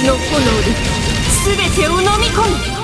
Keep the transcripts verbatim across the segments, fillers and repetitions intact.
の炎で全てを飲み込む。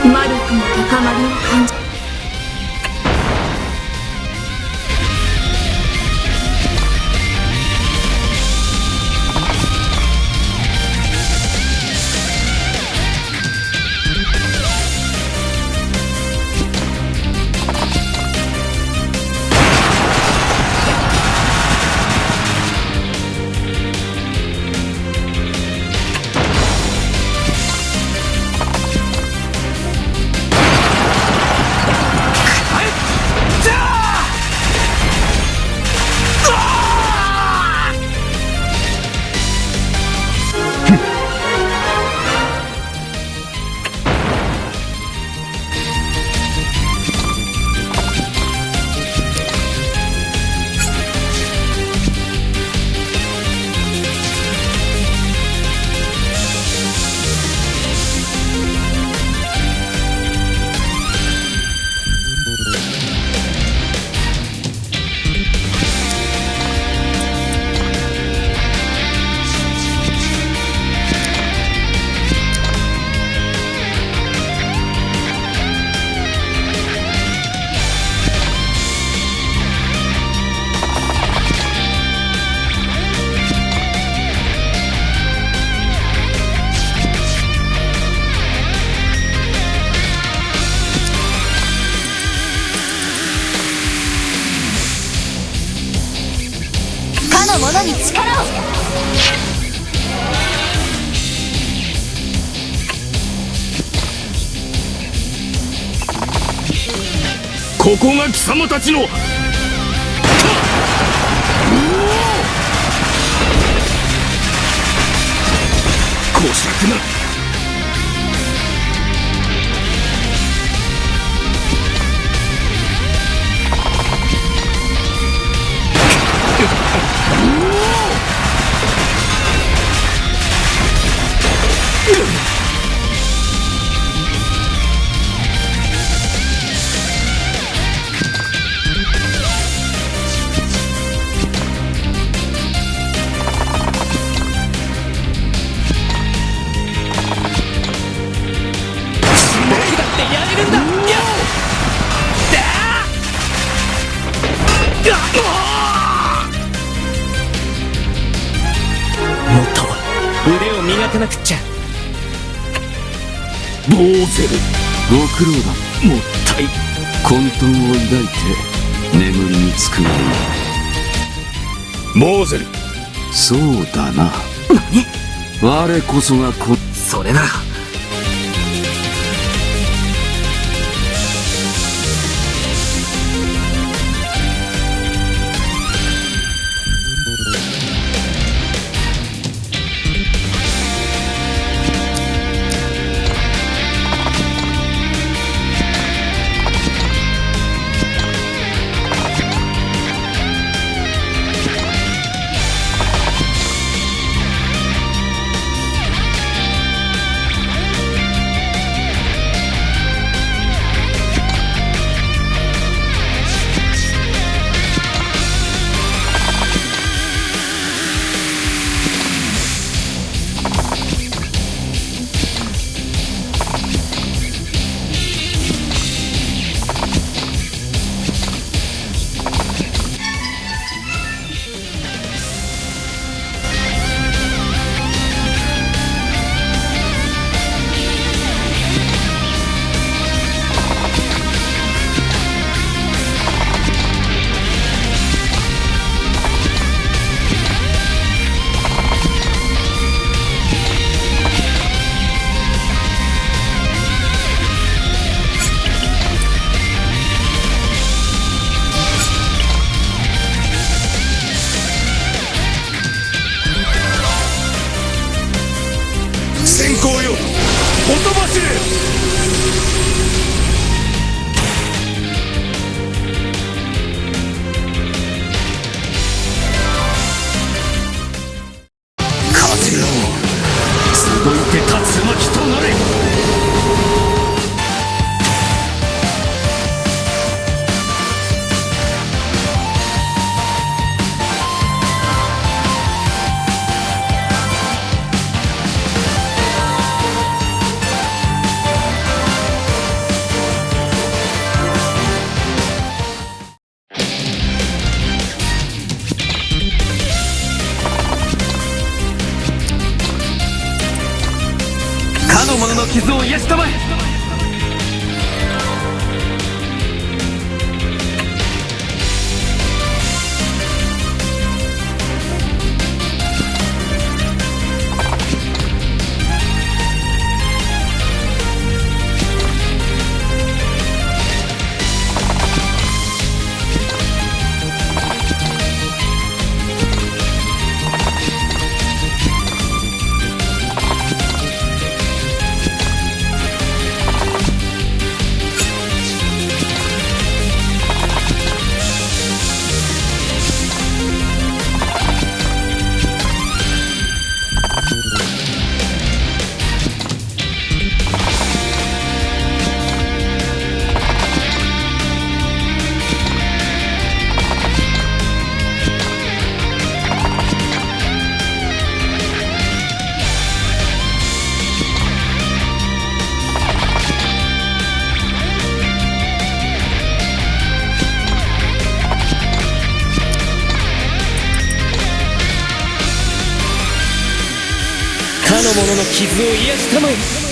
魔力の高まりを感じ かの者に力を。 ここが貴様たちの、た、おお、こしゃくな。おお。 僕だってやれるんだ。やっ、だ、あ、あ。もっと腕を磨かなくっちゃ。 ボーゼル。ご苦労だ。もったい。混沌を抱いて眠りにつくがいい。ボーゼル。そうだな。何？我こそがこ、それなら。 こほとばしれ！風よ、集いて、龍巻となれ！かの者の傷を癒したまえ。かの者の傷を癒したまえ。